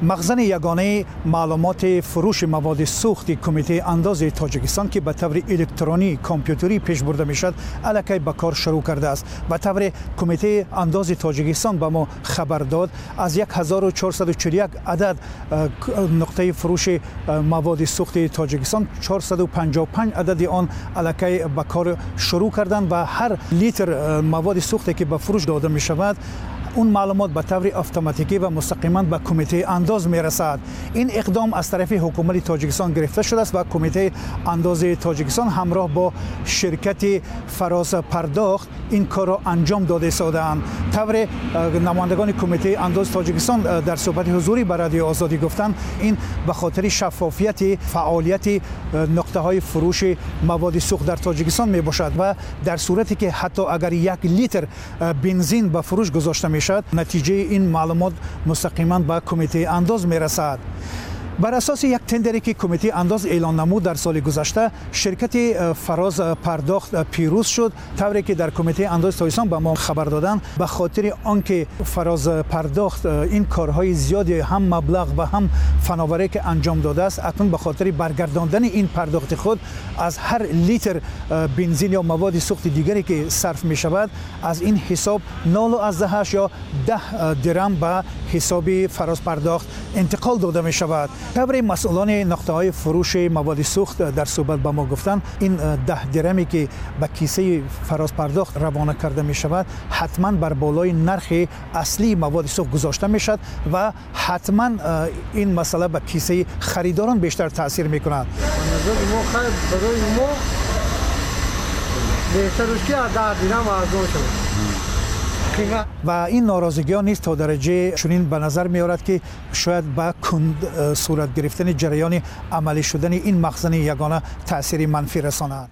Махзани ягонаи маълумоти фурӯши маводи сӯхти Кумитаи андози Тоҷикистон, ки ба таври электронӣ компютерӣ пеш бурда мешавад, аллакай ба кор шурӯъ кардааст. Ба тавре Кумитаи андози Тоҷикистон ба мо хабар дод, аз 1441 адад нуқтаи фурӯши маводи сӯхти Тоҷикистон 455 адади он аллакай ба кор шурӯъ карданд ва ҳар литр маводи сӯхте ки ба фурӯш дода мешавад, он маълумот ба таври автоматикӣ ва мустақиман ба Кумитаи андоз мерасад. Ин иқдом аз тарафи ҳукумати Тоҷикистон гирифта шудааст ва Кумитаи андози Тоҷикистон ҳамроҳ бо ширкати Фарозпардохт ин корро анҷом дода истодаанд. Тавре намояндагони Кумитаи андози Тоҷикистон дар суҳбати ҳузурӣ ба Радиои Озодӣ гуфтанд, ин ба хотири шаффофияти фаъолияти нуқтаҳои фурӯши маводи сӯхт дар Тоҷикистон мебошад ва дар сурате ки ҳатто агар 1 литр бензин ба фурӯш гузошта мешавад, натиҷаи ин маълумот мустақиман ба Кумитаи андоз мерасад. Бар асоси як тендере ки Кумитаи андоз эълон намуд дар соли гузашта, ширкати Фарозпардохт пирӯз шуд. Тавре ки дар Кумитаи андози Тоҷикистон ба мо хабар доданд, ба хотири он ки Фарозпардохт ин корҳои зиёди ҳам маблағ ва ҳам фановарие ки анҷом додааст, акнун ба хотири баргардондани ин пардохти худ аз ҳар литр бензин ё маводи сӯхти дигаре ки сарф мешавад, аз ин ҳисоб 0,8 ё 10 дирам ба ҳисоби Фарозпардохт интиқол дода мешавад. Тавре масъулони нуқтаҳои фурӯши маводи сӯхт дар суҳбат ба мо гуфтанд, ин 10 дираме ки ба кисаи Фарозпардохт равона карда мешавад, ҳатман бар болои нархи аслии маводи сӯхт гузошта мешавад ва ҳатман ин масъала ба кисаи харидорон бештар таъсир мекунад. Барои мо беҳтар аст, ки 10 дирам арзон шавад. Ва ин норозигиҳо низ то дараҷаи чунин ба назар меорад, ки шояд ба кунд сурат гирифтани ҷараёни амалӣ шудани ин махзани ягона таъсири манфӣ расонад.